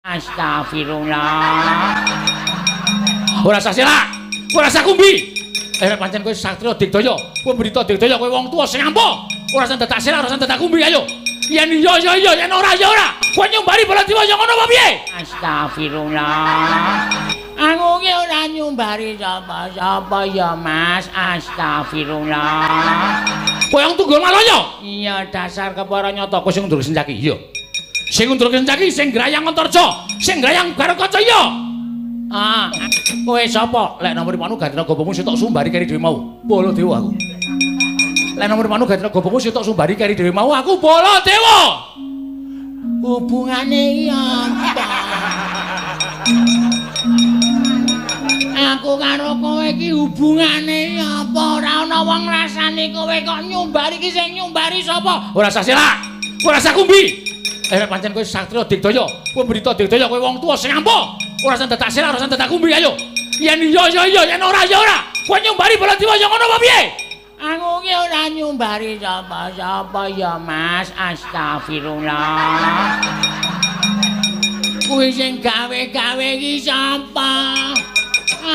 Astagfirullah. Ora sah selak, ora sah kumbi. Eh pancen kowe satriya digdaya, kowe mbrita digdaya kowe wong tuwa sing ampuh. Ora sah dadak selak, ora sah dadak kumbi ayo. Yen iya iya iya, yen ora ya ora. Kowe nyumbari Baladewa ya ngono apa piye? Astagfirullah. Aku ki ora nyumbari sapa-sapa ya, Mas. Astagfirullah. Kowe wong tunggal malaya. Iya, dasar kepara nyata kowe sing ngundur Sencaki. Iya. Sing ngundur Sencaki sing grayang Antarja, sing grayang Garukaca iya. Ah, kowe sapa? Lek nomor panu Gatina Gobomu sing tok sumbari keri dhewe mau. Baladewa aku. Lek nomor panu Gatina Gobomu sing tok sumbari keri dhewe mau aku Baladewa. Hubungane iki apa? Aku karo kowe iki hubungane apa? Ora ana wong ngrasani kowe kok nyumbari iki sing nyumbari sapa? Ora sah selak, ora sah kumbi. Eh pancen kowe satriya digdaya, kowe mbrita digdaya kowe wong tuwa sing ampuh. Ora sah dadak selak, ora sah dadak kumbi ayo. Yen iya iya iya, yen ora ya ora. Kowe nyumbari Baladewa ya ngono apa piye? Aku ki ora nyumbari sapa-sapa ya, Mas. Astagfirullah. Kuwi sing gawe-gawe iki sapa?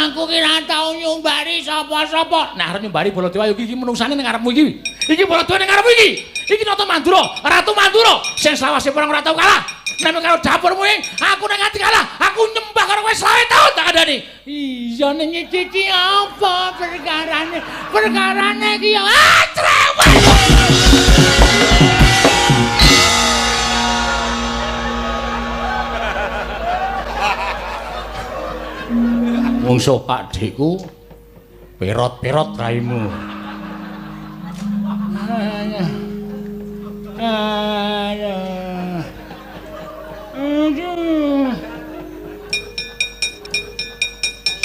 Aku ki ora tau nyumbari sapa-sapa. Nah, arep nyumbari Baladewa iki menungsane ning ngarepmu iki. Iki Baladewa ning ngarepmu iki. Iki Nata Mandura, Ratu Mandura sing selawase perang ora tau kalah. Nek karo dapurmu iki, aku nek nganti kalah, aku nyembah karo kowe selawe taun tak kandhani. Iya ning iki iki apa perkarane? Perkarane iki ya ah cerewet. Mungsuh Pakdheku perot-perot raimu. Aduh. Aduh.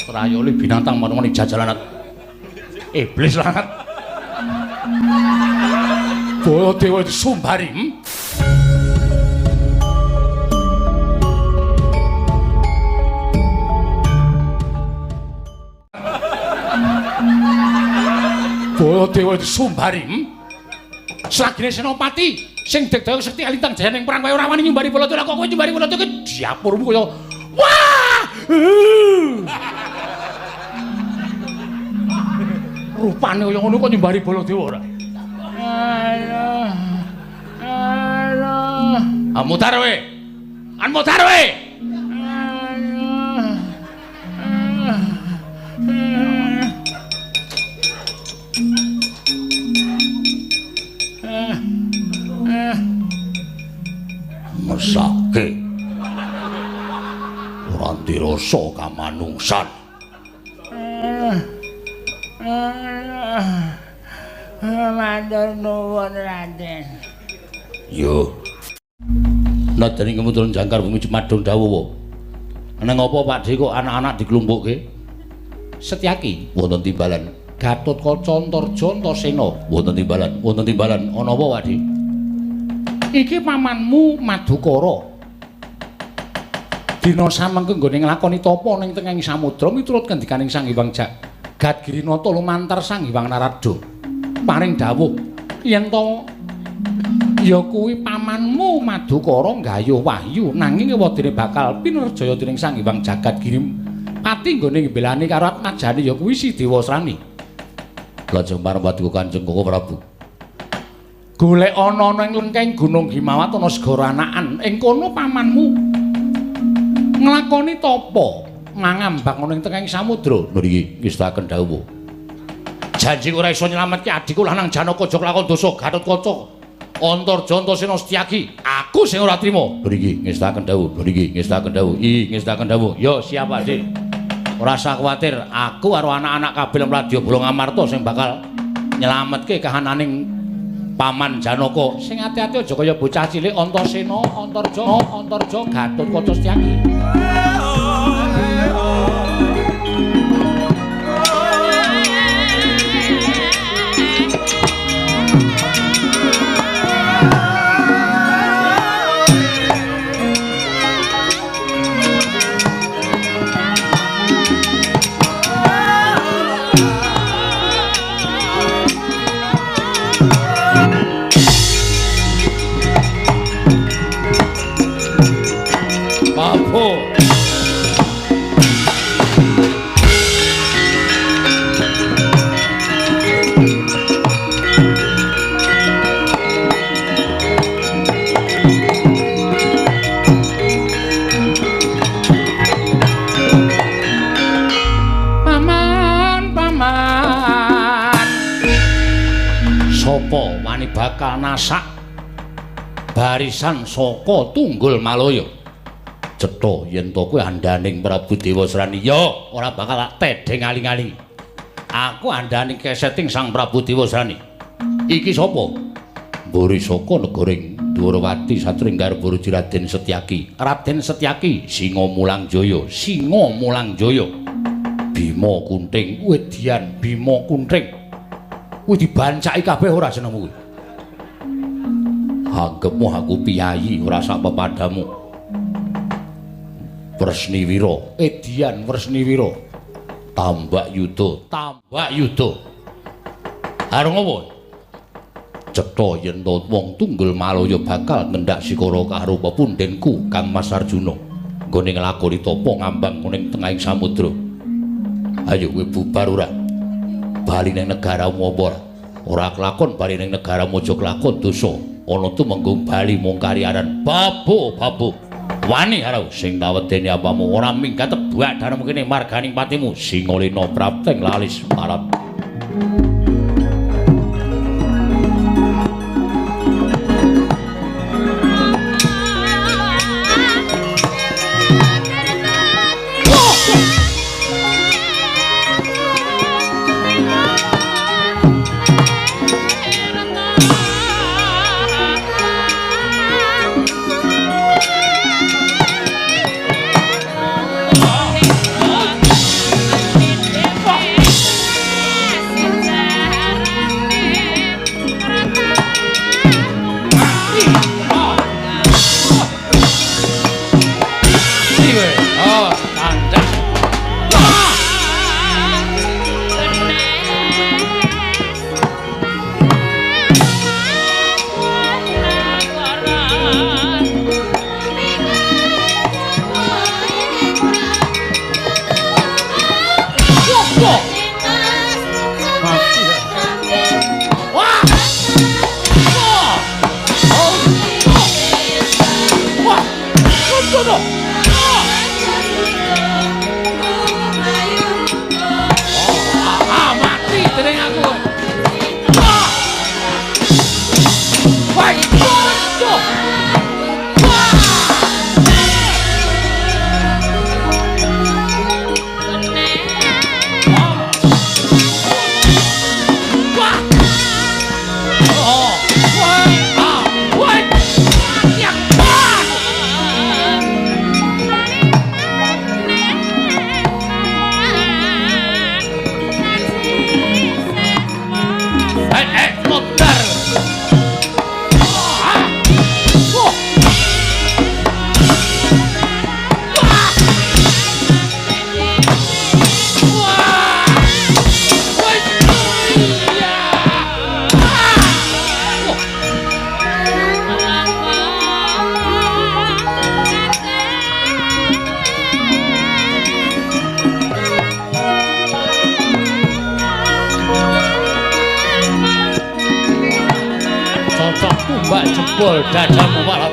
Trayoli binatang manungane jajalan iblis lanat. Baladewa disumbari. Baladewa disumbari. Selagine Senopati sing digdaya sekti alintang jaya ning perang kowe ora wani nyumbari Baladewa kok kowe nyumbari Baladewa ki dapurmu kaya wah. Rupane kaya ngono kok nyumbari Baladewa ora? Aduh. Aduh. Ah mutar kowe. An mutar kowe. Aduh. Mesake. Ora ndirasa kamanungsan. Matur nuwun Raden. Yo. Nadyan ing kemuduran jangkar bumi Jumadung dawuh. Nang apa Pakdhe kok anak-anak diklumpukke? Setyaki wonten timbalan Gatotkaca Antarja Antasena wonten timbalan, wonten timbalan ana apa Pakdhe? Iki pamanmu Madukara. Dina samengke nggone nglakoni tapa ning tengahing samudra miturut ngendikaning Sang Hyang Jagat Girinata lumantar Sang Hyang Narada. Paring dawuh yen to ya kuwi pamanmu Madukara nggayuh wahyu nanging ewadene bakal pinerjaya dening Sang Hyang Jagat Giri pati nggone ngbelani karo atmajane ya kuwi si Dewasrani. Lajeng marang paduka Kanjeng Koko Prabu. Golek ana ning lengkeng Gunung Himawat ana segara anakan ing kono pamanmu nglakoni tapa mangambang ana ing tengahing samudra. Nggih ngestakaken dawuh. Janji ora iso nyelametke adikku lanang Janaka aja kelakon dosa Gatotkaca Antarja Antasena Setyaki. Aku sing ora trima. Nggih ngestakaken dawuh. Nggih ngestakaken dawuh. Ih ngestakaken dawuh. Yo siap Pakdhe. Ora usah kuwatir, aku karo anak-anak kabeh Mladya Bolong Amarta sing bakal nyelametke kahananing Paman Janaka. Sing ati-ati aja kaya bocah cilik Antasena, Antarja, Antarja Gatotkaca Setyaki. Babo. Paman, paman. Sopo wani bakal nasak barisan saka Tunggul Malaya? Cetha yen to kowe andhaning Prabu Dewasrani. Ya, ora bakal tak tedheng aling-aling. Aku andhaning keseting Sang Prabu Dewasrani. Iki sapa? Mburi saka negaring Dwarawati satring garba Raden Setyaki. Raden Setyaki Singa Mulang Jaya, Singa Mulang Jaya. Bima Kunting, wedian Bima Kunting. Kuwi dibancaki kabeh ora jenengmu kuwi. Anggepmu aku piyayi ora sak pepadamu. Wresniwira, edian Wresniwira. Tambak Yuda, Tambak Yuda. Arung apa? Cetha yen to wong Tunggul Malaya bakal ngendak sikara karo pepundhenku Kang Mas Arjuna. Nggone nglakoni tapa ngambang ning tengahing samudra. Ayo kowe bubar ora? Bali ning negaramu apa ora? Ora kelakon bali ning negaramu aja kelakon dosa. Ana tumenggung bali mung kariaran. Babo, babo. Wani karo sing tawedeni apamu ora minggat tebak daremu kene marganing patimu Singalena prapteng lalis marap. Jebol dadamu malah.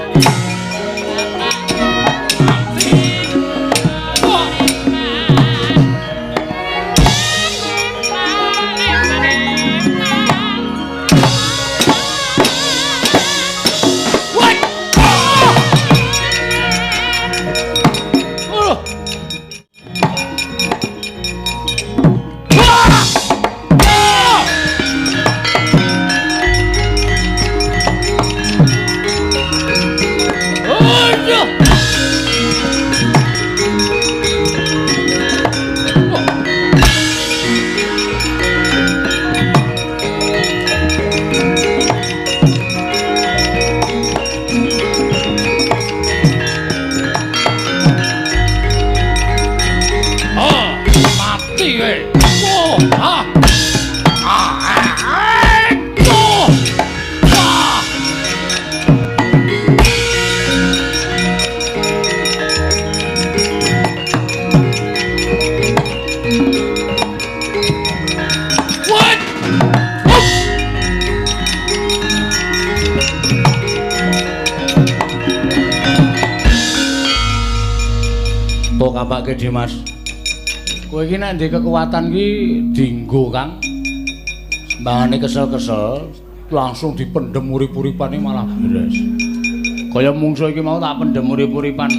Tok kapake Dimas. Kowe iki nek ndek kekuatan ki dinggo, Kang. Sembangane kesel-kesel langsung dipendhem urip-uripane malah beres. Kaya mungsuh iki mau tak pendhem urip-uripan.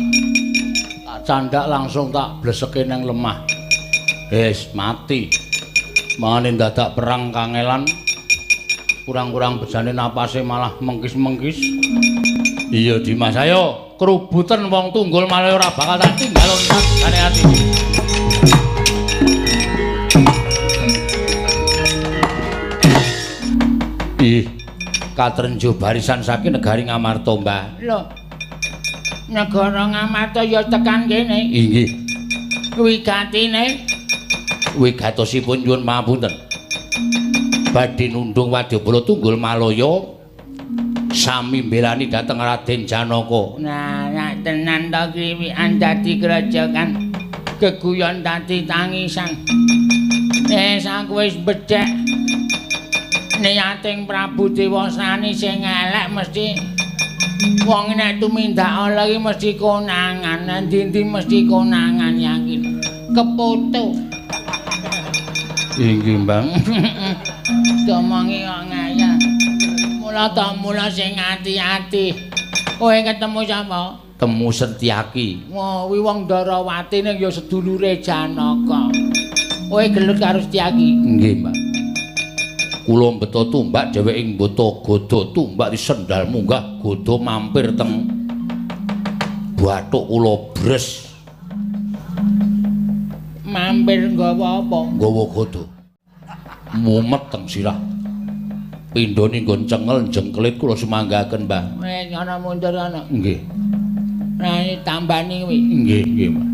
Tak candak langsung tak bleseke nang lemah. Wis mati. Mangane dadak perang kangelan. Kurang-kurang bejane napase malah mengkis-mengkis. Iya Dimas, ayo krubuten wong tunggul malah ora bakal tak tinggal ontak ati. Ih, katrenjo barisan saking negari Ngamarta, Mbah. Lho. Negara Ngamarta ya tekan kene. Inggih. Wigatine wigatosipun nyuwun pangapunten. Badhe nundung wadyabala Tunggul Malaya sami mbelani dhateng Raden Janaka. Nah, nek tenan to kliwikan dadi krajakan, geguyon dadi tangisan. Wis aku wis becek. Niating Prabu Dewasani sing elek mesti wong nek tumindak ala iki mesti konangan, endi-endi mesti konangan yakin. Kepoto. Inggih, Mbang. Domongi kok ngayal. Mula ta mula sing ati-ati. Kowe ketemu sapa? Temu Setyaki. Wah, kuwi wong Ndarawati ning ya sedulure Janaka. Kowe gelut karo Setyaki? Nggih, Mbak. Kula mbeta tumbak dheweke mbeta godha tumbak disendal munggah godha mampir teng bathuk kula bres. Mampir nggawa apa? Nggawa godha. Mumet teng sirah. Pindhone nggon cengel jengkelit kula sumanggaken, Mbah. Wis ana mundur ana. Nggih. Nah, tambani kuwi. Nggih, nggih, Mbah.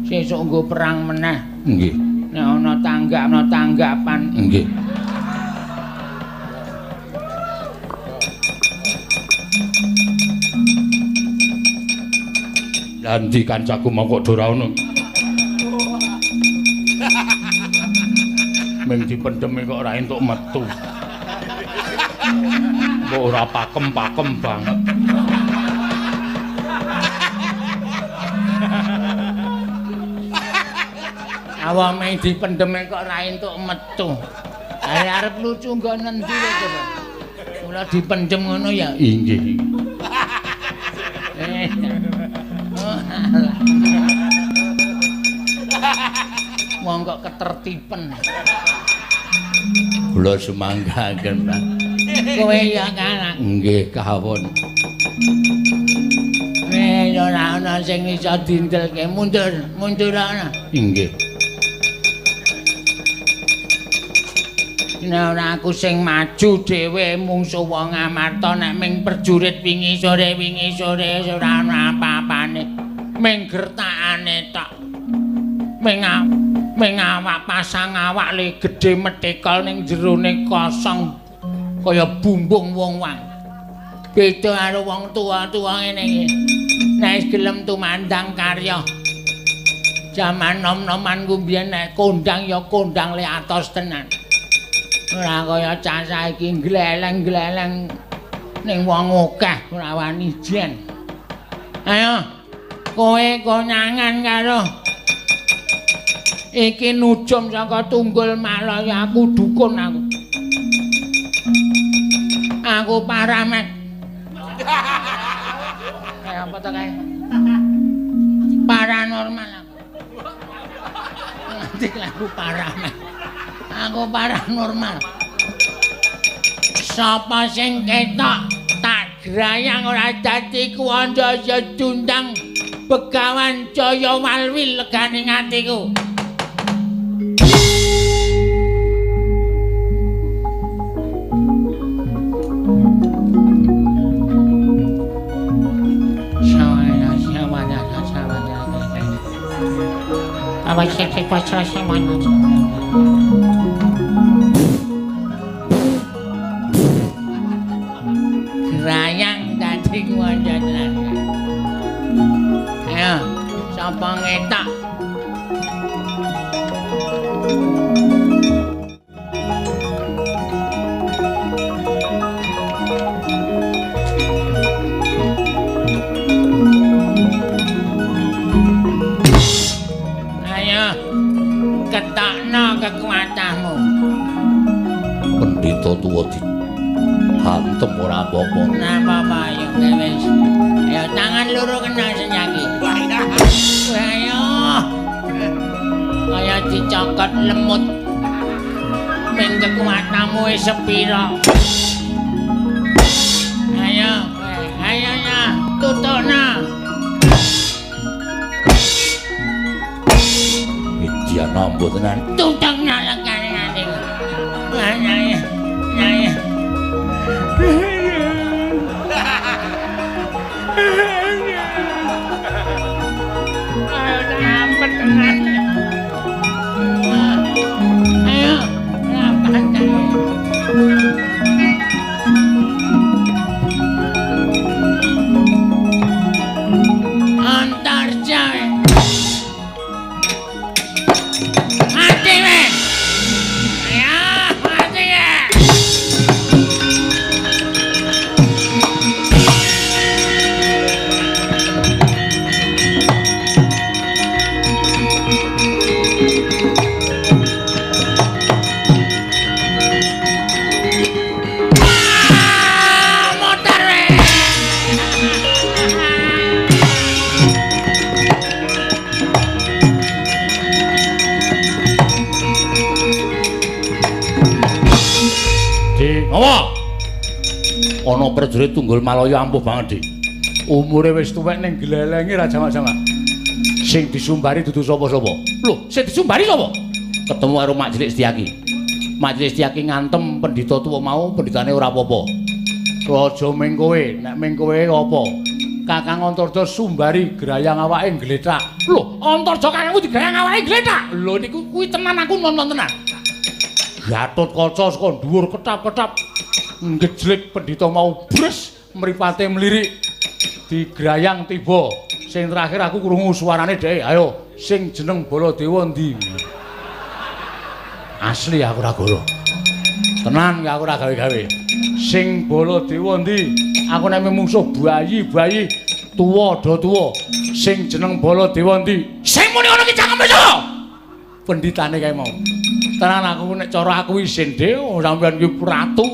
Sesuk nggo perang meneh. Nggih. Nek ana tanggap, ana tanggapan. Nggih. Endi kancaku mau kok ora ono. Ming dipendheme kok ora entuk metu. Kok ora pakem-pakem banget. Awak ming dipendheme kok ora entuk metu. Lah arep lucu nggo nendi kok. Kula dipendhem ngono ya. Inggih. Wong kok ketertiben. Kula sumanggaken, Pak. Kowe ya kalah. Nggih, kawon. Ora ana sing iso dindelke. Mundur, mundur ana. Inggih. Nek ora aku sing maju dhewe mungsuh wong Amarta nek ming perjurit wingi sore ora ana apa-apane. Ming gertakane tok. Ming awak pasang awak le gedhe metekol ning jerone kosong kaya bumbung wong wang. Beda karo wong tuwa-tuwa ngene iki. Nek gelem tumandang karya. Jaman nom-noman ku mbiyen nek kondang ya kondang le atos tenan. Ora kaya cah saiki gleleng-gleleng ning wong akeh ora wani jen. Ayo kowe konangan karo iki nujum saka Tunggul Malaya, aku dukun aku. Aku paramet. Kayak apa to kae? Paranormal aku. Nganti aku paramet. Aku paranormal. Sapa sing ketok tak grayang ora dadi kuwanda ya dundang Begawan Jaya Walwi legane atiku. Grayang dadi kuwanda tenan. Ayo, sapa ngetok? Kekuatanmu? Pendhita tuwa di hantem ora apa-apa. Ora apa-apa, ayo wis. Ayo tangan loro kena Setyaki. Ayo. Kaya dicokot lemut. Ming kekuatanmu wis sepira? Ayo, ayo ya, tutuna. Widya nambo tenan. Tutungna lekane ati. Ayo, ayo. Ayo nampet tenan. Ayo, nampet. Antarja. Mati we. Ya, mati ya. Motor we. Di, apa? Ana prajurit Tunggul Malaya ampuh banget, Dik. Umure wis tuwek ning glelenge ra jamak-jamak. Sing disumbari dudu sapa-sapa. Lho, sing disumbari sapa? Ketemu karo Mak Cilik Setyaki. Mak Cilik Setyaki ngantem pendhita tuwa mau, pendhitane ora apa-apa. Aja ming kowe, nek ming kowe apa? Kakang Antarja sumbari grayang awake nglethak. Lho, Antarja kakangku digrayang awake nglethak. Lho niku kuwi tenan aku nonton tenan. Gatotkaca saka dhuwur ketap-ketap ngejlik pendhita mau bres mripate mlirik digrayang tiba. Sing terakhir aku krungu suarane dhek, ayo sing jeneng Baladewa endi? Asli aku ora goro. Tenan aku ora gawe-gawe. Sing Baladewa endi? Aku nek mungsuh bayi-bayi tuwa do tuwa. Sing jeneng Baladewa endi? Sing muni ngono ki cangkeme sapa? Pendhitane kae mau. Tenan aku nek cara aku isin dhewe sampeyan ki ratu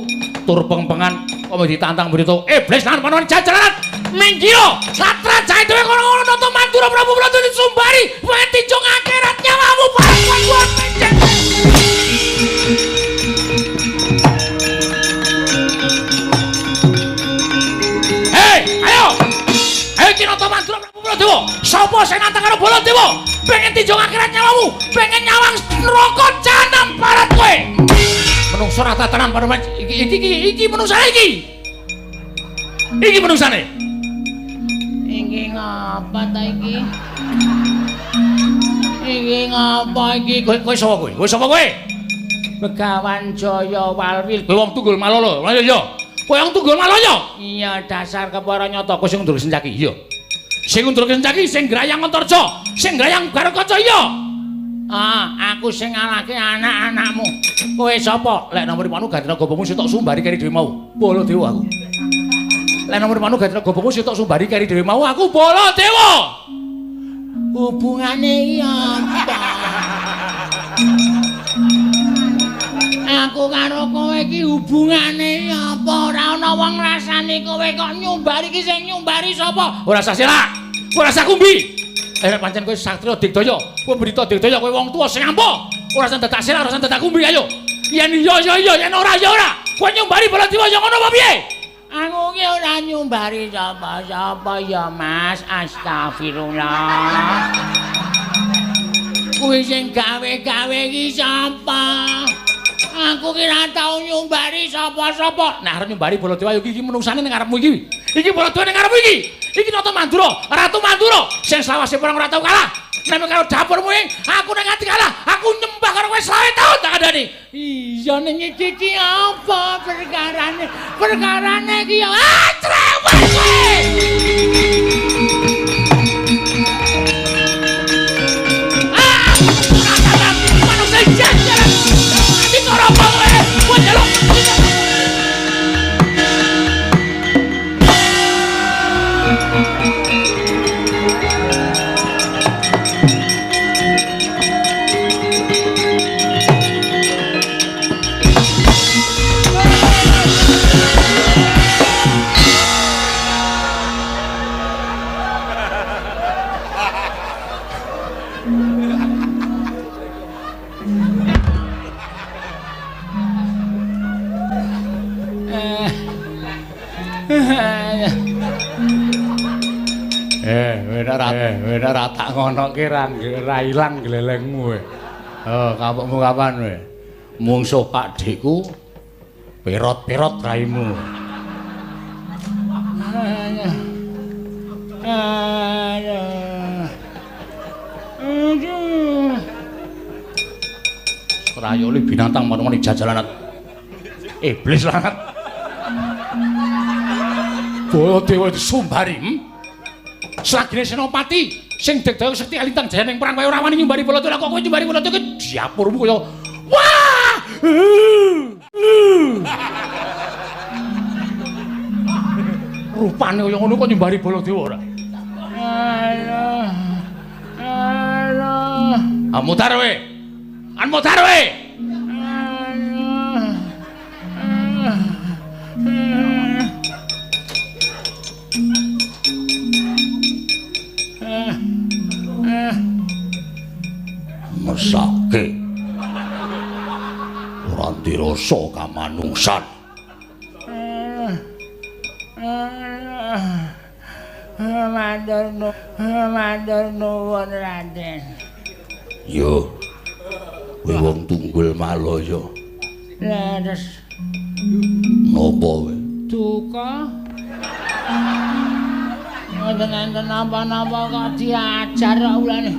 tur pengpengan kok ditantang berita iblis lan panon jajaran minggiro satra jae dhewe kono-kono nata Mandura Prabu Prabu disumbari mati jong akhirat nyawamu bareng kowe mencet. Hei, ayo. Ayo ki nata Mandura Prabu Prabu. Sapa sing nantang karo Baladewa? Pengen tinjong akhirat nyawamu, pengen nyawang neraka jahanam barat kowe. Menungso rata tenan panuman iki iki iki menungsane iki. Iki menungsane. Iki ngapa ta iki? Iki ngapa iki? Kowe kowe sapa kowe? Kowe sapa kowe? Begawan Jaya Walwil. Kowe wong Tunggul Malala. Lha iya. Kowe wong Tunggul Malaya. Iya, dasar kepara nyata kowe sing ngundur Sencaki. Iya. Sing ngundur Sencaki sing grayang Antarja, sing grayang Garukaca iya. Ah, aku sing ngalahke anak-anakmu. Kowe sapa? Lek nomor panu ganti gobomu sitok sumbari keri dhewe mau. Baladewa aku. Lek nomor panu ganti gobomu sitok sumbari keri dhewe mau aku Baladewa. Hubungane iki apa? Aku karo kowe iki hubungane apa? Ora ana wong ngrasani kowe kok nyumbari iki sing nyumbari sapa? Ora usah selak. Ora usah kumbi. Eh pancen kowe satriya digdaya, kowe berita digdaya, kowe wong tuwa sing ampuh. Ora usah dadak selak, ora usah dadak kumbi ayo. Yen iya ya iya, yen ora ya ora. Kowe nyumbari Baladewa ya ngono apa piye? Aku ki ora nyumbari sapa-sapa ya, Mas. Astagfirullah. Kuwi sing gawe-gawe iki sapa? Aku ki ora tau nyumbari sapa-sapa. Nah, arep nyumbari Baladewa iki iki menungsane ning ngarepmu iki. Iki Baladewa ning ngarepmu iki. Iki Nata Mandura, Ratu Mandura sing selawase perang ora tau kalah. Nek karo dapurmu aku nek nganti kalah, aku nyembah karo kowe 20 taun tak kandhani. Iya ning iki iki apa perkarane? Perkarane iki ya ah cerewet kowe. Ah! Manungsa jajaran. Ati karo apa kowe? Kowe njaluk. Nek ora tak ngonoke ra ilang glelengmu kowe. Oh, kapokmu kapan kowe? Mungsuh Pakdheku perot-perot raimu. Strayoli binatang manungane jajalan iblis lanat. Baladewa disumbari. Selagine Senopati sing degdaya sekti alintang jaya ning perang wae ora wani nyumbari Baladewa, kok kowe nyumbari Baladewa ki diapurmu kaya wah. Rupane kaya ngono kok nyumbari Baladewa ora? Alah. Alah. Ah mutar kowe. An mutar kowe. Alah. Mesake ora dirasa kamanungsan. Matur nuwun Raden. Yo, kowe wong tunggul Malaya. Leres. Napa kowe? Duka. Mboten enten napa-napa kok diajar kok ulane.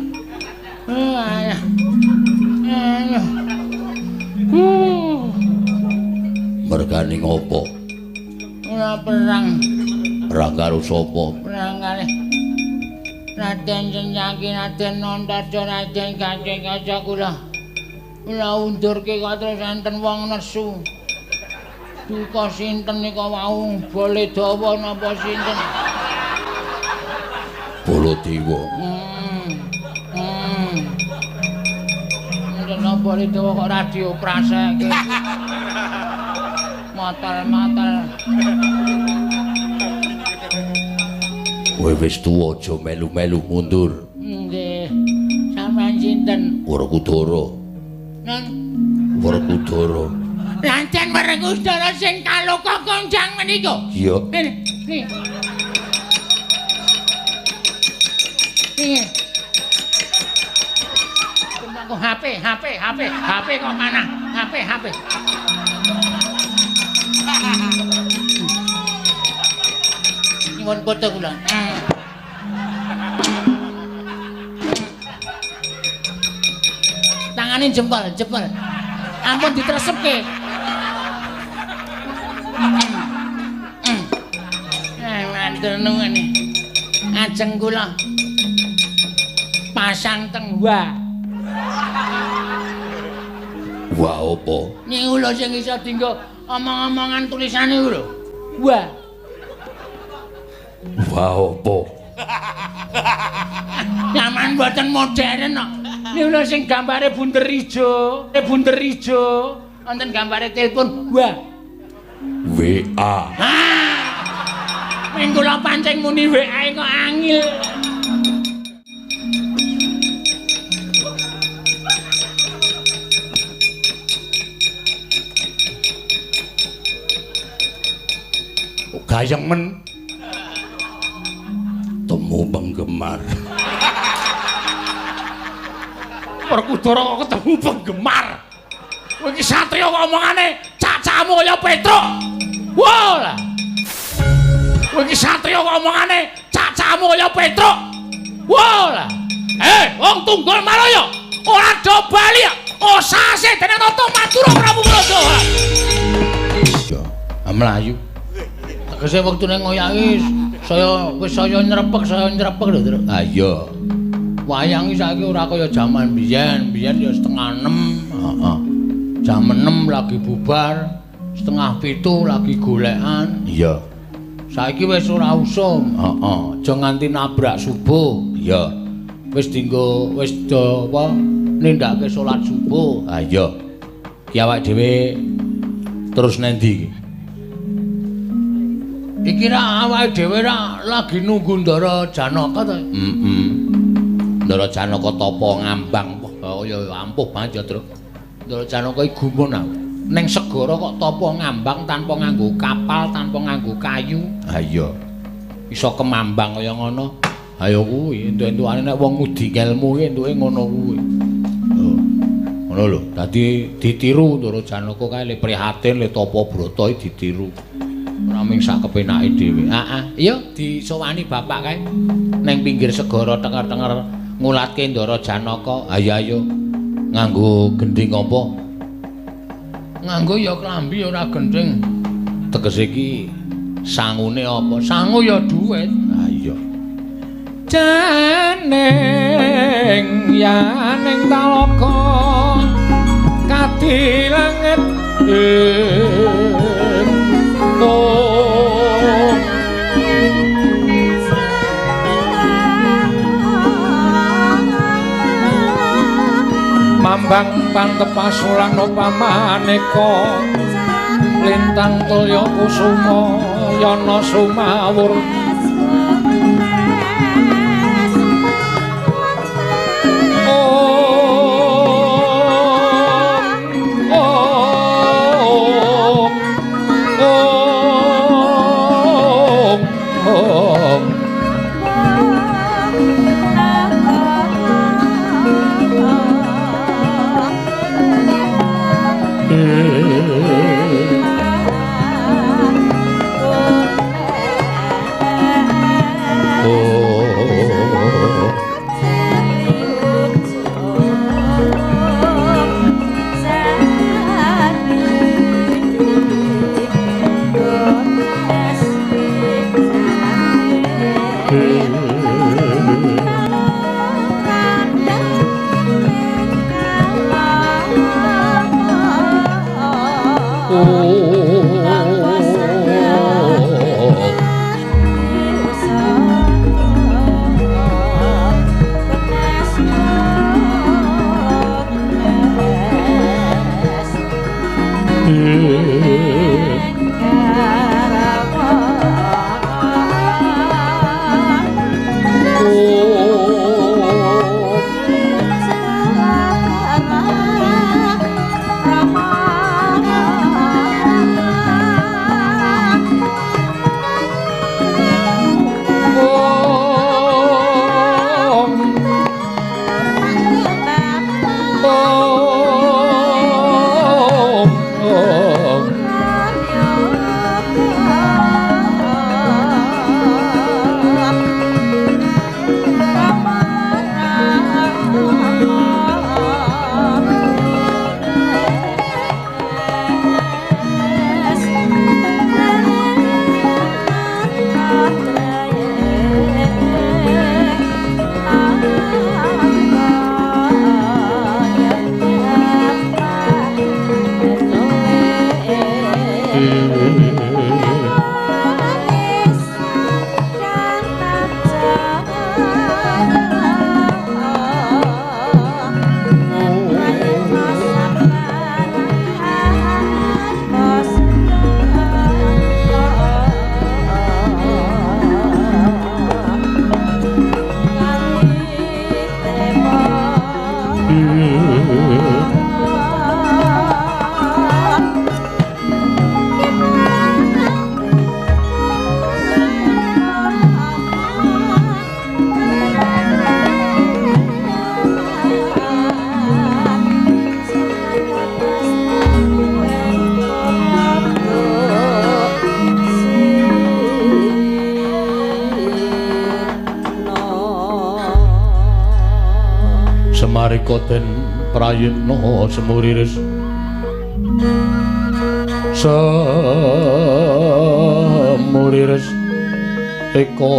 Mergane ngopo? Ora perang. Perang karo sapa? Perang kalih Raden Senyaki, Raden Antarja, Raden Gatotkaca kula. Kula undurke kok terus enten wong nesu. Duka sinten nika wau Baladewa napa sinten? Baladewa. Napa Baladewa kok ora diopraseke. Matal-matal. Kowe wis tuwa aja melu-melu mundur. Nggih. Sampeyan sinten? Werkudara. Nang Werkudara. Lancen Werkudara sing kaloka konjang menika. Iya. Nggih. Nggih. Aku HP kok mana? HP. Nyuwun foto kula. Tangane jempol. Ampun ditresepke. Matur nuwun. Ajeng kula pasang teng wa. Wah apa? Niku lho sing iso dienggo omong-omongan tulisane iku lho. Wah. Wah apa? Zaman mboten modern kok. Niku lho sing gambare bunder ijo, wonten gambare telepon. Wah. WA. Ah. Ming kula pancing muni WA kok angil. Gayeng men temu penggemar. Werkudara kok ketemu penggemar. Kowe iki satriya kok omongane cacamu kaya Petruk. Wah lah. Kowe iki satriya kok omongane cacamu kaya Petruk. Wah lah. Wong tunggul Malaya ora do bali. Osase dening Nata Madura Prabu Baladewa. Ya, mlayu. Tegese wektune ngoyaki saya wis saya nyrepek lho, Truk. Ha iya. Wayang iki saiki ora kaya jaman biyen, biyen ya 5:30. Heeh. Jam 6 lagi bubar, 6:30 lagi golekan. Iya. Saiki wis ora usum. Heeh. Aja nganti nabrak subuh. Iya. Wis dinggo wis do apa nindakake salat subuh. Ha iya. Ki awake dhewe terus nendi iki? Iki ra awake dhewe ra lagi nunggu Ndara Janaka to. Heeh. Ndara Janaka tapa ngambang. Wah, ya ampuh banget ya, Truk. Ndara Janaka iki gumun aku. Ning segara kok tapa ngambang tanpa nganggo kapal, tanpa nganggo kayu. Ha iya. Iso kemambang kaya ngono. Ayo kuwi entuk-entukane nek wong ngudi ngelmu kuwi entuke ngono kuwi. Oh. Ngono lho, dadi ditiru Ndara Janaka kae le prihatin le tapa brata iki ditiru. Ora mung sak kepenake dhewe. Heeh, iya disowani bapak kae ning pinggir segara tenger-tenger ngulatke Ndara Janaka. Ayo ayo nganggo gendhing apa? Nganggo ya klambi ora gendhing. Tegese iki sangune apa? Sangu ya dhuwit. Ha iya. Janing yaning talaga kadilanget mambang pantepasulan pamaneka lintang tulya kusuma yana sumawur. Semarika den prayitna semuriris semuriris eka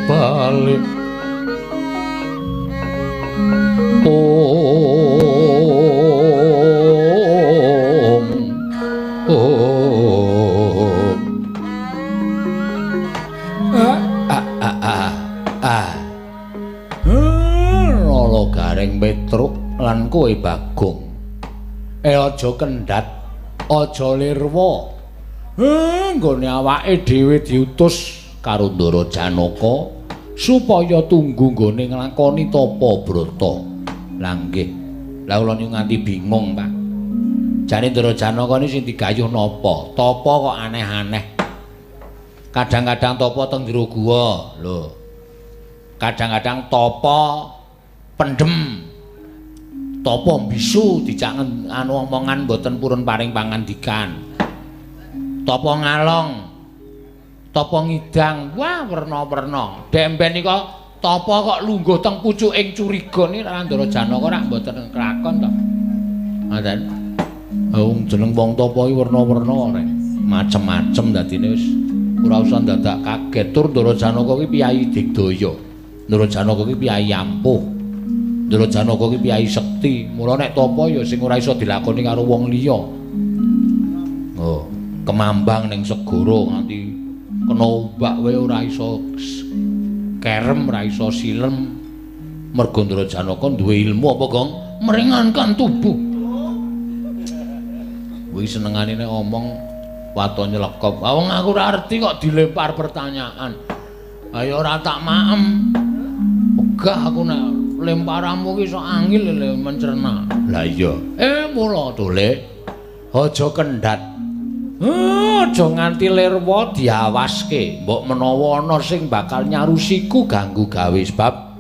balik om om a a a a Nala Gareng Petruk lan kowe Bagong. Aja kendhat, aja lirwa. Nggone awake dhewe diutus karo Ndara Janaka Supaya tunggu nggone nglakoni tapa brata. Lah nggih. Lah kula niku nganti bingung, Pak. Jane Ndara Janaka niki sing digayuh napa? Tapa kok aneh-aneh. Kadang-kadang tapa teng jero guwa, lho. Kadang-kadang tapa pendem. Tapa bisu dijak anu omongan mboten purun paring pangandikan. Tapa ngalong. Tapa ngidang, wah werna-werna. Demben nika tapa kok lungguh teng pucuking curiga niki Ndara Janaka rak mboten kelakon to. Ngoten. Wong jeneng wong tapa iki werna-werna rek. Macem-macem dadine wis ora usah dadak kaget. Tur Ndara Janaka ki piyayi digdaya. Ndara Janaka ki piyayi ampuh. Ndara Janaka ki piyayi sekti. Mula nek tapa ya sing ora iso dilakoni karo wong liya. Oh, kemambang ning segara nganti kena ombak wae ora iso kerem, ora iso silem. Mergo Ndara Janaka duwe ilmu apa, Gong? Meringankan tubuh. Kuwi senengane nek omong waton nyelekop. Ah wong aku ora ngerti kok dilempar pertanyaan. Ayo ora tak maem. Wegah aku nek lemparanmu ki iso angil le mencerna. Lah iya. Mula to, Le. Aja kendhat. Aja nganti lirwa diawaske. Mbok menawa ana sing bakal nyarusiku ganggu gawe sebab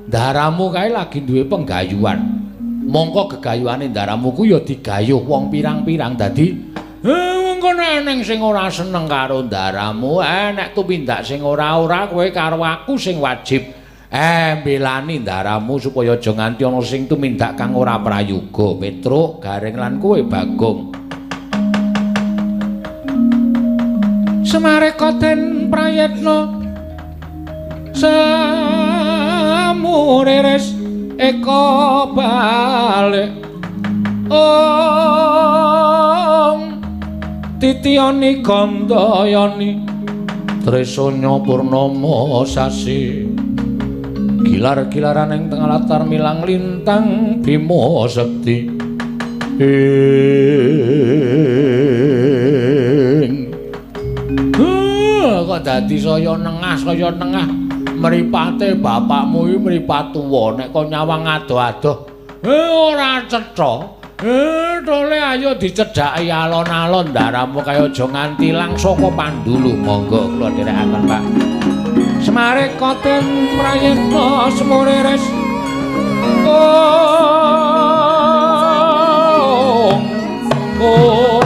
ndaramu kae lagi duwe penggayuhan. Mongko gegayuhane ndaramu ku ya digayuh wong pirang-pirang dadi mengko nek sing ora seneng karo ndaramu, nek tumindak sing ora-ora kowe karo aku sing wajib mbelani ndaramu supaya aja nganti ana sing tumindak kang ora prayoga. Petruk, Gareng lan kowe Bagong. Semareka den prayitna samuriris eka balik ong titiyani gandayani tresanya purnama sasi gilar-gilaran ing tengah latar milang lintang bima sekti ing kok dadi saya nengah mripate bapakmu iki mripat tuwa nek kok nyawang adoh-adoh ora cetha. Tole ayo dicedhaki alon-alon ndaramu kaya aja nganti ilang saka pandulu. Monggo kula dherekaken, Pak. Semareka den prayitna semuriris oh oh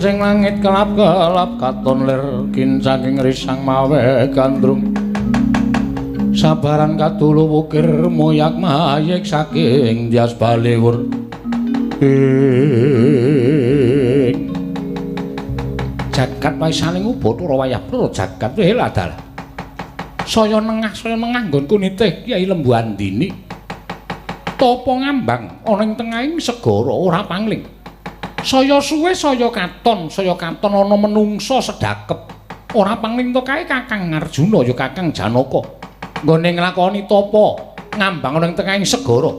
Kincing langit kelap-kelap katon lir kincanging risang mawe gandrung. Sabaran kadulu wukir moyak mayik saking Dyas Baliwur. Ing jagat waisaning Ubathara wayah ploro jagat weladalah. Saya nengah nggonku nitih Kyai Lembu Andini. Tapa ngambang ana ing tengahing segara ora pangling. Saya suwe saya katon ana menungsa sedakep. Ora pangling to kae Kakang Arjuna ya Kakang Janaka. Nggone nglakoni tapa ngambang ana ing tengahing segara.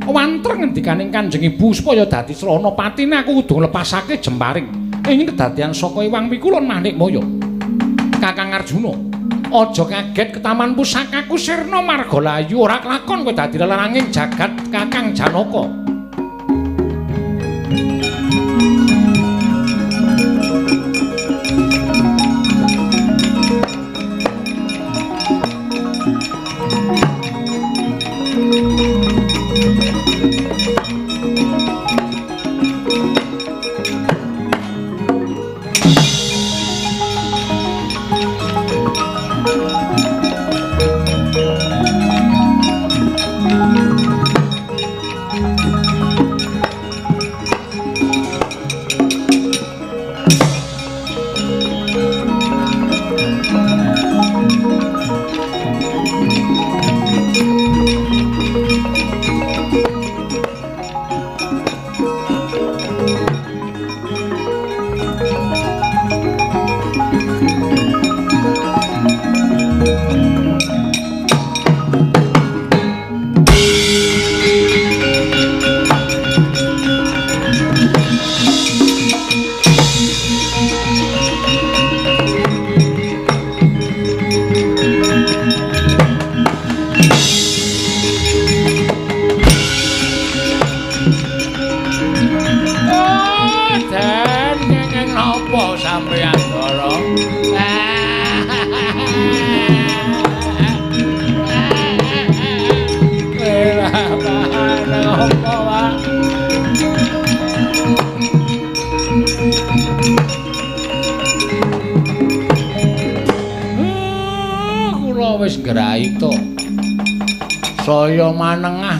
Wanter ngendikaning Kanjeng Ibu supaya dadi srana patine aku kudu nglepasake jemparing. Ing kedadian saka Iwang Pikulun Manikmaya. Kakang Arjuna, aja kaget ketaman pusakaku sirna marga layu ora kelakon kowe dadi lelaranging jagat Kakang Janaka.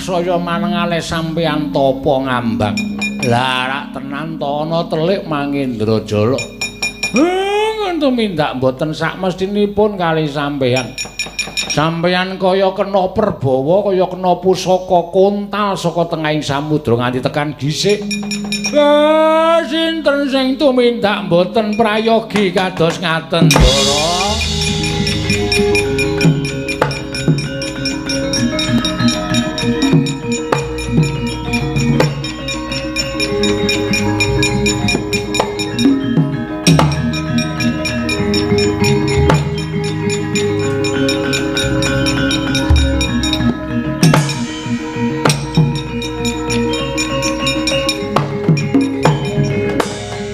Saya manengah le sampeyan tapa ngambang. Lah rak tenan to ana telik Mangendra Jala. Tumindak mboten sak mestinipun kali sampeyan. Sampeyan kaya kena perbawa, kaya kena pusaka kontal saka tengahing samudra nganti tekan gisik. Sinten sing tumindak mboten prayogi kados ngaten, Ndara?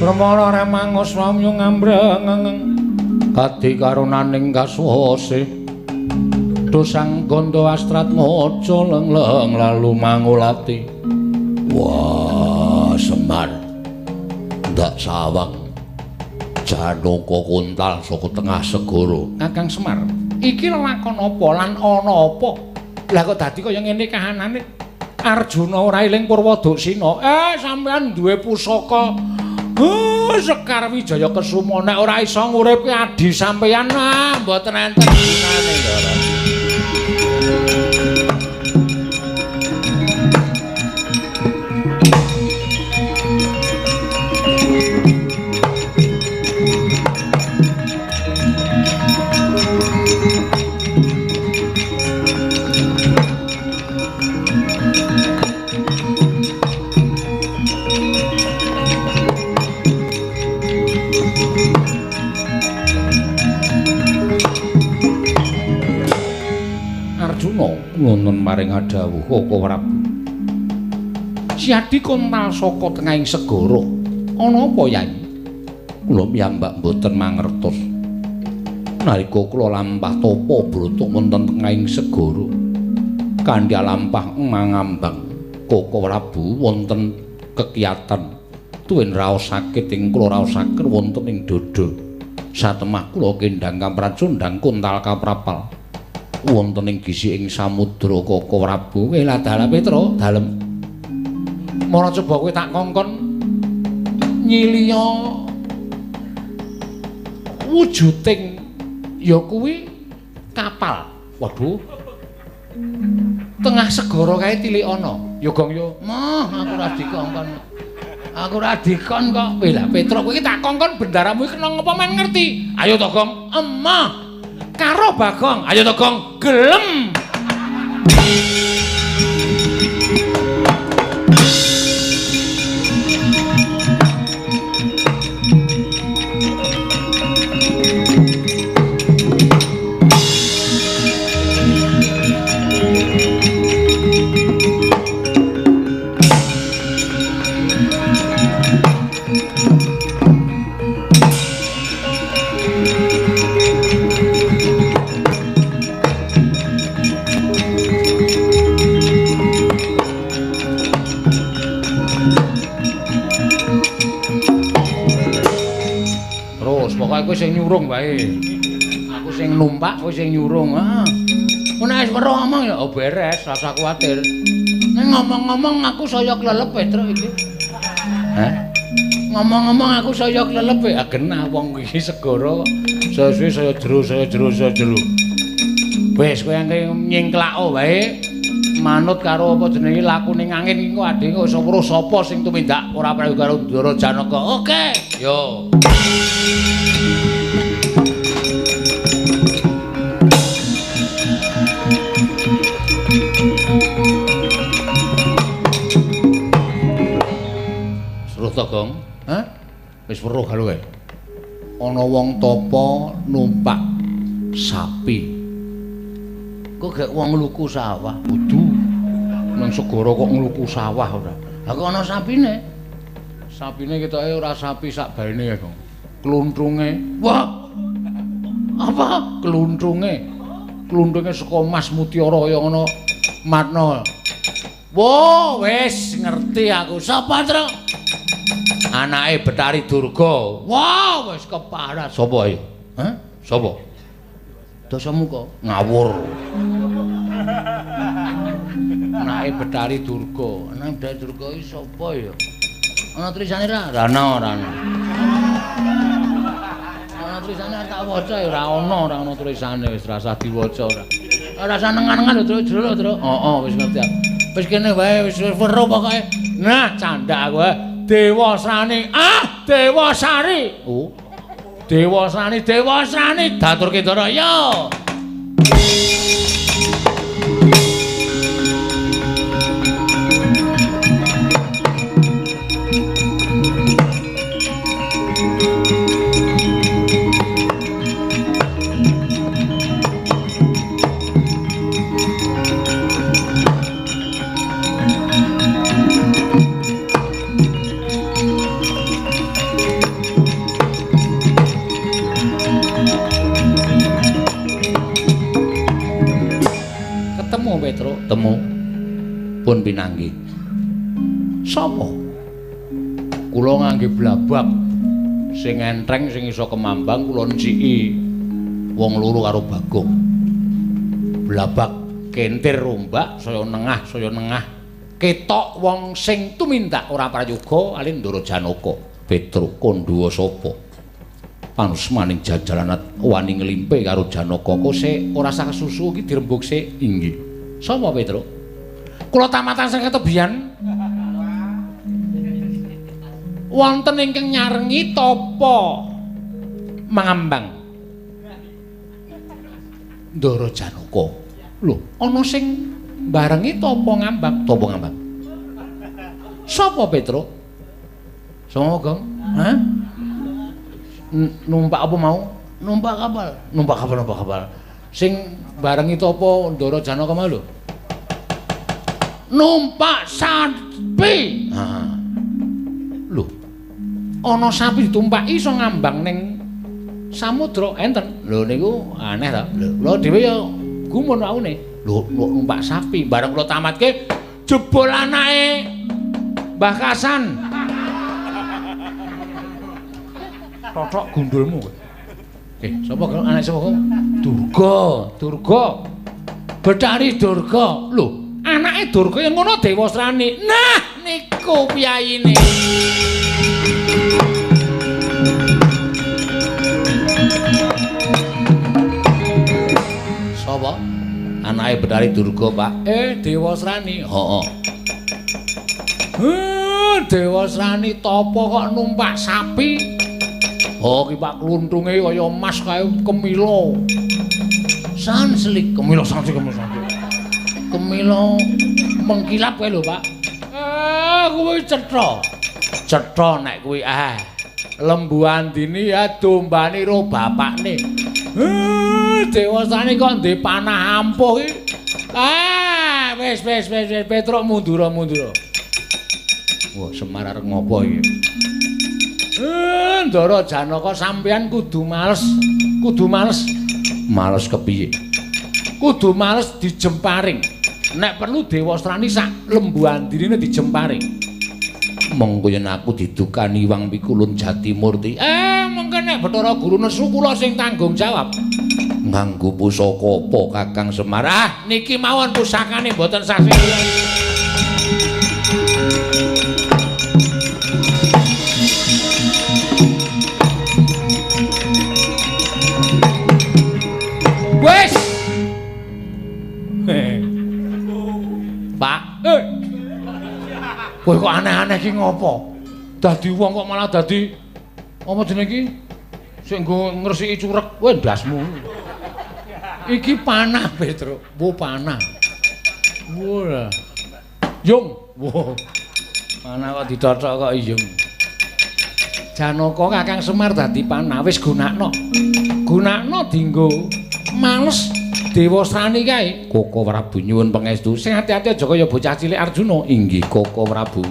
Permana remangos wamyu ngambreng kadi karunaning kaswase dosang gondo astrat maca lengleng lalu mangulati. Wah, Semar ndak sawang Janaka kontal saka tengah segara. Kakang Semar, iki lelakon apa lan ana apa? Lah kok dadi kaya ngene kahanane? Arjuna ora eling Purwoduksina. Sampeyan duwe pusaka Sekar Wijaya Kesuma nek ora iso nguripke adhi sampeyan mboten enten gunane, Ndara. Nuwun maring adhawuh Koko Prabu. Siadi kontal saka tengahing segara. Ana apa, Yai? Kula piyambak mboten mangertos. Nalika kula lampah tapa brata wonten tengahing segara, kanthi lampah mangambang Koko Prabu wonten kekiyatan Tuwin raos sakit ing kula raosaken wonten ing dada. Satemah kula kendhang kamracundhang kuntal kaprapal. Wonten ing gisi ing samudra Kaka Prabu. Kowe dalah Petra dalem. Mara coba kowe tak kongkon nyiliya wujuding ya kuwi kapal. Waduh. Tengah segara kae tilik ana. Ya Gong ya. Mah aku ora dikongkon. Aku ora dikon kok. Weh lah Petra kowe iki tak kongkon bendaramu iki kena ngapa men ngerti. Ayo to Gong. Emah. Karo Bagong. Ayo to Gong. Gelem. Kowe sing nyurung wae. Aku sing numpak, kowe sing nyurung. Heeh. Nek wis weruh omong ya oh beres, rasa kuwatir. Nek ngomong-ngomong aku saya klelep Petruk iki. Hah? Ngomong-ngomong aku saya klelep ya genah wong iki segara saya suwe saya jero, saya jero, saya jero. Wis kowe angke nyingklako wae manut karo apa jenenge lakune angin iki kok adhe kok iso weruh sapa sing tumindak ora prayoga karo Ndara Janaka. Oke. Yo. Seruh to, Gong? Hah? Wis weruh karo kowe. Ana wong tapa numpak sapi. Kok gek wong ngluku sawah? Kudu. Nang segara kok ngluku sawah ora? Lah kok ana sapine? Sapine ketoke ora sapi sak baene ya, Gong. Kluntrunge. Wah. Apa? Kluntrunge. Kluntrunge saka Mas Mutiara kaya ngono matna. Wo, wis ngerti aku. Sapa, Truk? Anake Betari Durga. Wah, wis keparat. Sapa ayo? Hah? Sapa? Dasamuka. Ngawur. Anake Betari Durga. Anake Betari Durga iki sapa ya? Ana tulisane ra? Ra ana, ora ana. Ana tulisane tak waca ya ora ana, ora ana tulisane wis rasah diwaca ora. Ora usah nengan-nengan lho, Truk, jero lho, Truk. Heeh, wis ngerti aku. Wis kene wae wis weruh pokoke. Nah, candak aku. Dewasrani. Ah, Dewasari. Oh. Dewasrani, Dewasrani daturke Ndara. Yo. Petruk temu pun pinanggih. Sapa? Kula ngangge blabak sing enteng sing iso kemambang kula nciki wong loro karo Bagong. Blabak kentir rombak saya nengah saya nengah. Ketok wong sing tumindak ora prayoga alih Ndara Janaka. Petruk kandha sapa? Panusmaning jajalan wani nglimpe karo Janaka kok sik ora sah kesusu iki dirembug sik. Inggih. Sapa Petruk? Kula tamatan sing ketebian. Wonten ingkang nyarengi tapa mangambang Ndara Janaka. Lho, ana sing barengi tapa ngambang, tapa ngambang. Sapa Petruk? Sapa, Gong? Hah? Numpak apa mau? Numpak kapal. Numpak kapal, numpak kapal. Sing barengi tapa Ndara Janaka mau lho. Numpak sapi. Heeh. Lho. Ana sapi ditumpaki iso ngambang ning samudra enten. Lho niku aneh ta. Lho kula dhewe ya gumun waune. Lho numpak sapi bareng kula tamatke jebul anake Mbah Kasan. Totok gundulmu kowe. Sapa anak sapa kowe? Durga, Durga. Bathari Durga. Lho, anake Durga yen ngono Dewasrani. Nah, niku piyayine. Sapa? Anake Bathari Durga, Pak. Dewasrani. Heeh. Dewasrani tapa kok numpak sapi? Oh, ki Pak kluntunge kaya emas kae kemila. Sanslik, kemila sanslik, kemila sanslik. Kemila mengkilap kae lho, Pak. Kuwi cetha. Cetha nek kuwi Lembu Andini ya dombane ro bapakne. Dewasane kok ndek panah ampuh iki. Wis wis wis wis Petruk mundur mundur. Wah, Semar arep ngopo iki? Ndara Janaka sampeyan kudu males. Kudu males. Males kepiye? Kudu males dijemparing. Nek perlu Dewasrani sak Lembu Andinine dijemparing. Mengko yen aku didukani Wang Pikulun Jatimurti. Mengko nek Bathara Guru nesu kula sing tanggung jawab. Nganggo pusaka apa Kakang Semar? Niki mawon pusakane mboten sasih. Wes. Pak, kowe kok aneh-aneh iki ngopo? Dadi wong kok malah dadi apa jenenge iki? Sing nggo ngresiki curek, kowe ndasmu. Iki panah, Petruk. Wo panah. Wah. Yung. Wo. Panah kok ditothok kok yung. Janaka Kakang Semar dadi panah wis gunakno. Gunakno dinggo males Dewasrani kae. Koko Prabu nyuwun pangestu. Sing ati-ati aja kaya bocah cilik Arjuna. Inggih Koko Prabu.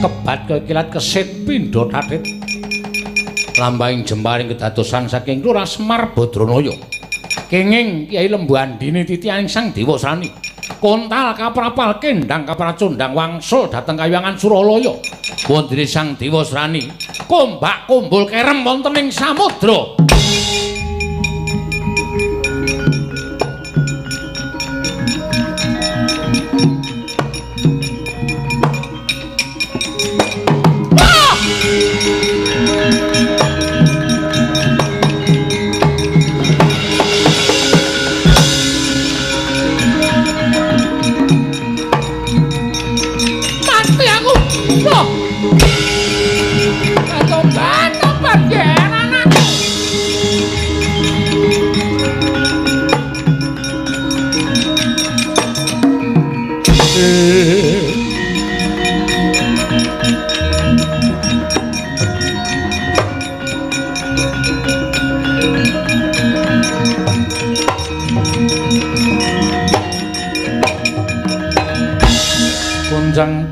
Kebat kekilat kesit pindha tatit lambahing jemparing kedadosan saking Lurah Semar Badranaya kenging Kyai Lembu Andini titianing Sang Dewasrani kontal kaprapal kendang kapracundang wangsul dhateng kayangan Suralaya wondene Sang Dewasrani kombak kumbul kerem wonten ing samudra.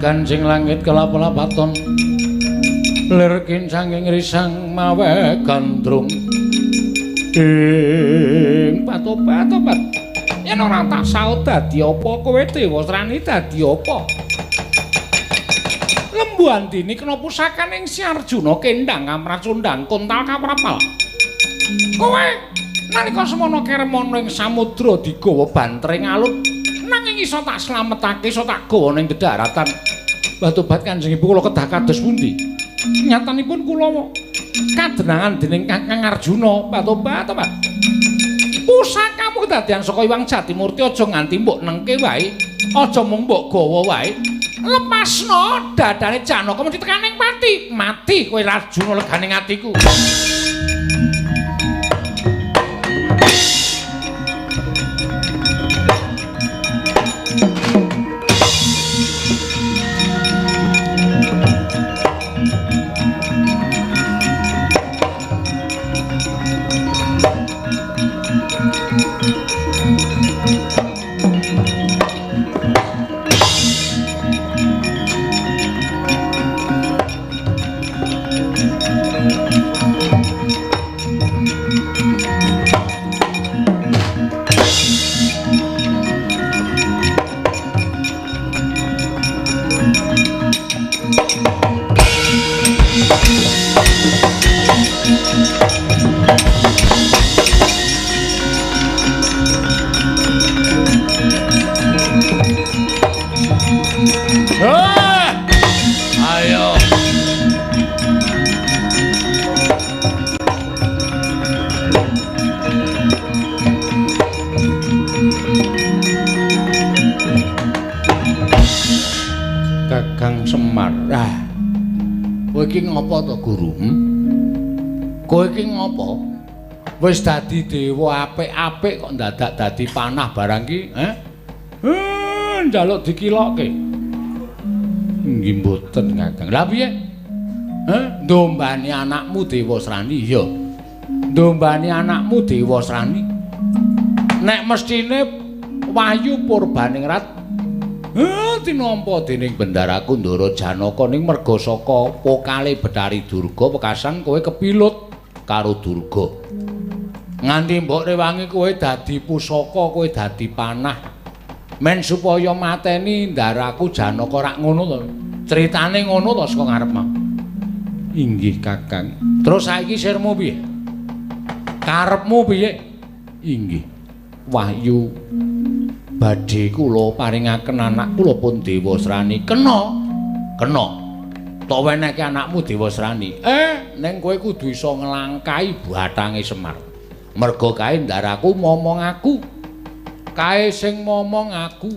Kancing langit kelap-lapaton lir kincanging risang mawe gandrung ing patobat-tobat yen ora tak saut dadi apa kowe Dewasrani dadi apa Lembu Andini kena pusakaning Si Arjuna kendang kamracundang kontal kaprapal kowe Nalika semono kerem ana ing samudra digawa bantering alut, nanging iso tak slametake, iso tak gawa ning dedaratan. Batobat Kanjeng Ibu kula kedah kados pundi? Nyatanipun kula kadenangan dening Kakang Arjuna. Batobat, tobat. Pusakamu kedadian saka Iwang Jatimurti aja nganti mbok nengke wae, aja mung mbok gawa wae. Lepasno dadane Janaka mesti tekaning pati. Mati kowe Arjuna legane atiku. Ayo. Kakang Semar. Ah. Kowe iki ngopo to, Guru? Kowe iki ngopo? Wis dadi dewa apik-apik kok ndadak dadi panah barang ki, eh? Njaluk dikilokke. Nggih mboten, Kakang. Lah piye? Heh, ndombani anakmu Dewasrani? Iya. Ndombani anakmu Dewasrani. Nek mestine Wahyu Purbaningrat tinampa dening bendaraku Ndara Janaka ning merga saka pokale Betari Durga wekasan kowe kepilut karo Durga. Nganti mbok rewangi kowe dadi pusaka, kowe dadi panah. Men supaya mateni ndaraku Janaka rak ngono to. Critane ngono to saka ngarep mau. Inggih, Kakang. Terus saiki sirmu piye? Karepmu piye? Inggih. Wahyu badhe kula paringaken anak kula pun Dewasrani. Kena. Kena. Tok wenehke anakmu Dewasrani. Ning kowe kudu iso nglangkahi bathange Semar. Merga kae ndaraku momong aku. Kae sing momong aku.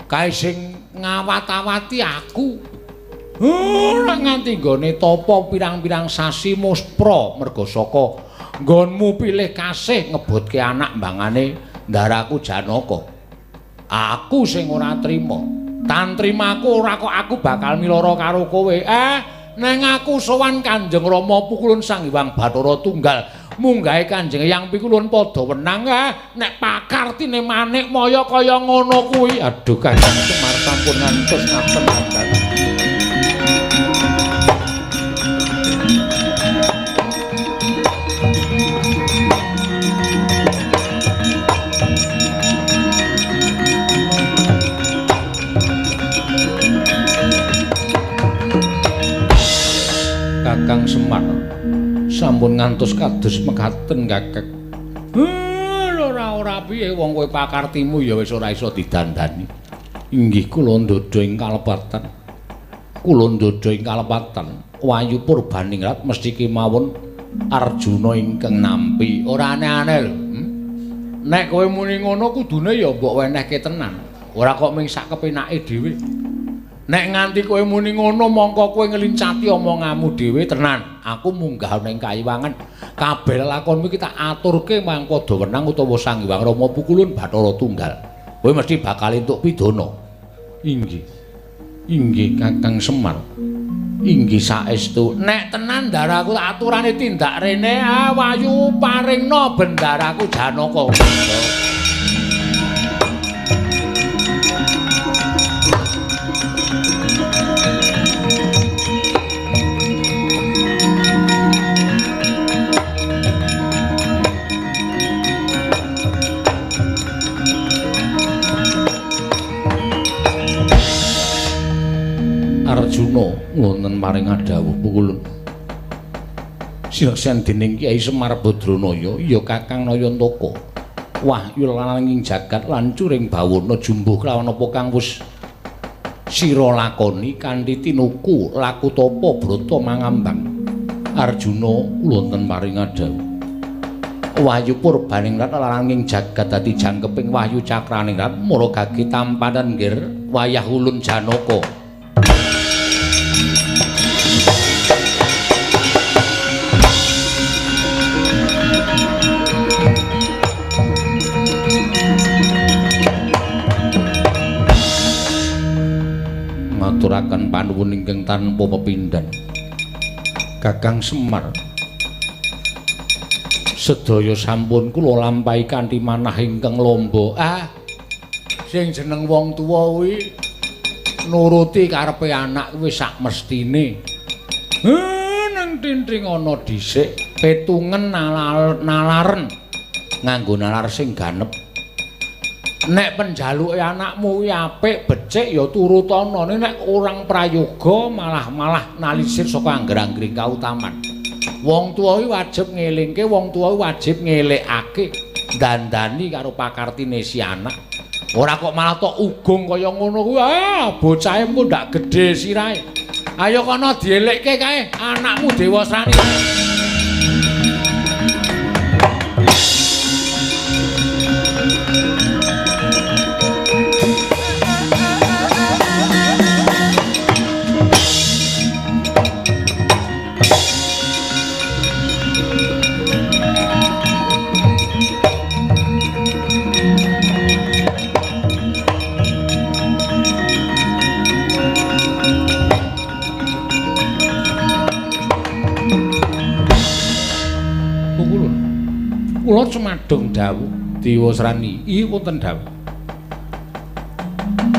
Kae sing ngawat-awati aku. Ora nganti nggone tapa pirang-pirang sasi muspra merga saka nggonmu pilih kasih ngebotke anak mbangane ndaraku Janaka. Aku sing ora trima. Tantrimaku ora kok aku bakal miloro karo kowe. Neng aku sowan Kanjeng Rama Pukulun Sang Hyang Bathara Tunggal. Munggahe Kanjeng Hyang Pikulun padha wenang. Nek pakartine manik maya kaya ngono kuwi. Aduh, Kanjeng Semar sampun ngantos ngaten ngaten. Kakang Semar sampun ngantos kados mekaten, Kakang. Ora piye wong kowe pakartimu ya wis ora iso didandani. Inggih kula ndodha ing kalepatan. Kula ndodha ing kalepatan. Wahyu Purbaningrat mesti kemawon Arjuna ingkang nampi. Ora aneh-aneh lho. Nek kowe muni ngono kudune ya mbok wenehke tenan. Ora kok mung sak kepenake dhewe. Nek nganti kowe muni ngono mongko kowe ngelincati omonganmu dhewe tenan. Aku munggah ning kayiwangan. Kabeh lakonmu iki tak aturke marang padha wenang utawa Sang Hyang Rama Pukulun Bathara Tunggal. Kowe mesti bakal entuk pidana. Inggih. Inggih Kakang Semar. Inggih saestu. Nek tenan ndaraku tak aturane tindak rene, Wahyu paringna bendaraku Janaka. Arjuna wonten maring adhawuh Pukulun. Sineksen dening Kyai Semar Badranaya ya Kakang Nayantaka. Wahyu lananging jagat lan curing bawana jumbuh kelawan apa kang wis sira lakoni kanthi tinuku laku tapa brata mangambang. Arjuna wonten paring dawuh. Wahyu purbaningrat lananging jagat dadi jangkeping wahyu cakraningrat mara gage tampanan nggir wayah ulun Janaka. Ngaturaken panuwun ingkang tanpa pepindhan. Kakang Semar, sedaya sampun kula lampahi kanthi manah ingkang lamba. Ah, sing jeneng wong tuwa kuwi nuruti karepe anak kuwi sak mestine. Nang tinting ana dhisik, petungen nalaren nganggo nalar sing ganep. Nek penjaluke anakmu kuwi apik becik ya turutana, nek orang prayoga malah-malah nalisir saka angger-anggering kautaman. Wong tuwa kuwi wajib ngelingke, wong tuwa kuwi wajib ngelekake, dandani karo pakartine si anak. Ora kok malah tok ugung kaya ngono kuwi. Ah, bocahe engko ndak gedhe sirahe. Ayo kono dielekke kae anakmu Dewasrani. Kula cumadung dawuh Dewasrani, iya wonten dawuh.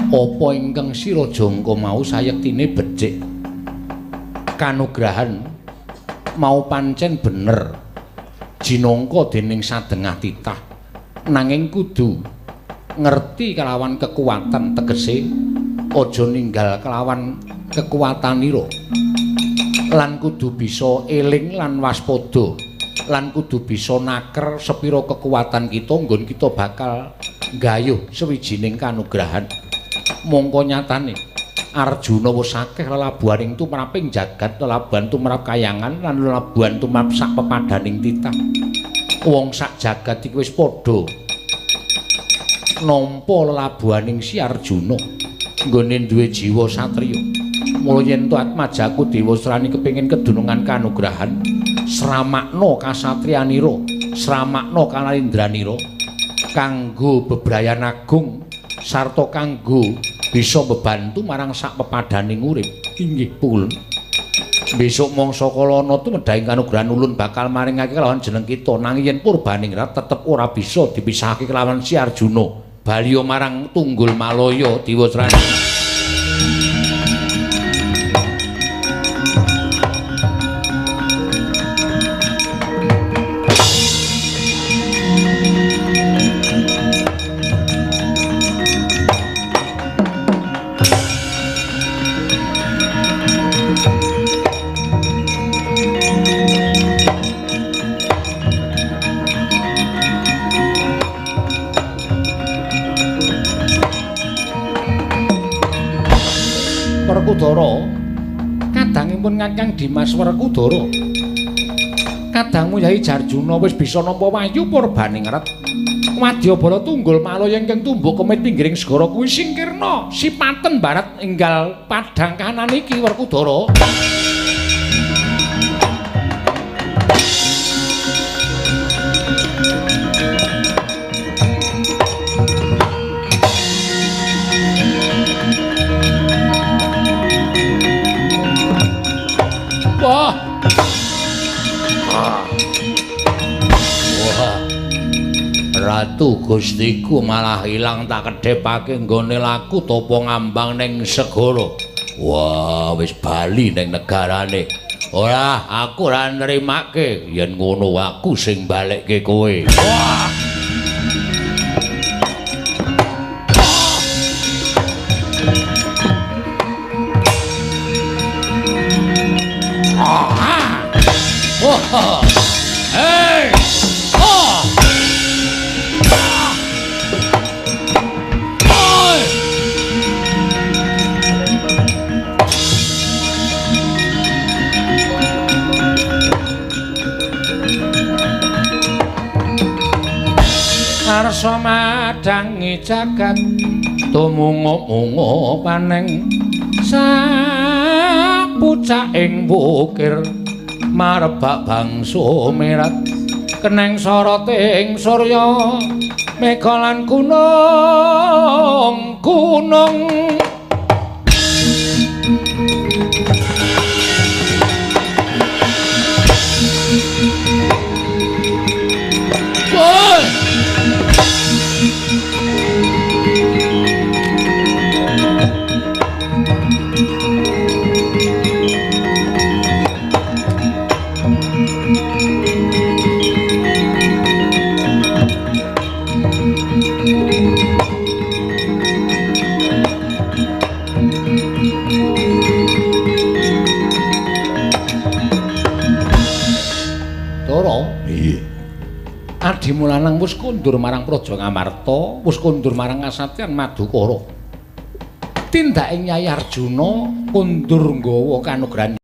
Apa ingkang sira jangka mau sayektine becik? Kanugrahan mau pancen bener jinangka dening sadengah titah, nanging kudu ngerti kelawan kekuatan, tegese aja ninggal kelawan kekuatanira, lan kudu bisa eling lan waspada, lan kudu bisa naker sepira kekuatan kita nggon kita bakal nggayuh sawijining kanugrahan. Mongko nyatane Arjuna wis akeh lelabuhaning tumraping jagat, lelabuhan tumrap kayangan lan lelabuhan tumrap sak pepadaning titah. Wong sak jagat iki wis padha nampa lelabuhaning si Arjuna nggone duwe jiwa satriya. Mula yen to atmajaku Dewasrani kepengin kedunungan kanugrahan, sramakna kasatriyanira, sramakna kanaindranira kanggo bebrayan agung sarta kanggo bisa bebantu marang sak pepadaning urip. Inggih pun. Besok mangsa kalana tumedhahing kanugrahan ulun bakal maringake kelawan jeneng kita, nanging yen purbaningrat tetep ora bisa dipisahake kelawan si Arjuna. Baliya marang Tunggul Malaya Dewasrani. Werkudara, kadangipun Kakang Dimas Werkudara, kadangmu Yai Jarjuna wis bisa nampa wahyu purbaningrat. Wadyabala Tunggul Malaya ingkang tumbuk kemit pinggiring segara kuwi singkirna sipaten barat enggal padhang kahanan iki Werkudara. Wah. Wah. Ratu Gustiku malah ilang tak kedhepake nggone laku topo ngambang ning segara. Wah, wis bali ning negarane. Ora, aku ora nrimake. Yen ngono aku sing balekke kowe. Wah. Wah. ngubengi jagat tumungup-mungup paneng sapucaking wukir marebak bangsa merat keneng soroting surya mega lan gunung gunung. Adimu lanang wis kondur marang Praja Ngamarta, wis kondur marang Kasatyan Madukara. Tindake Nyai Arjuna kondur nggawa kanugrahan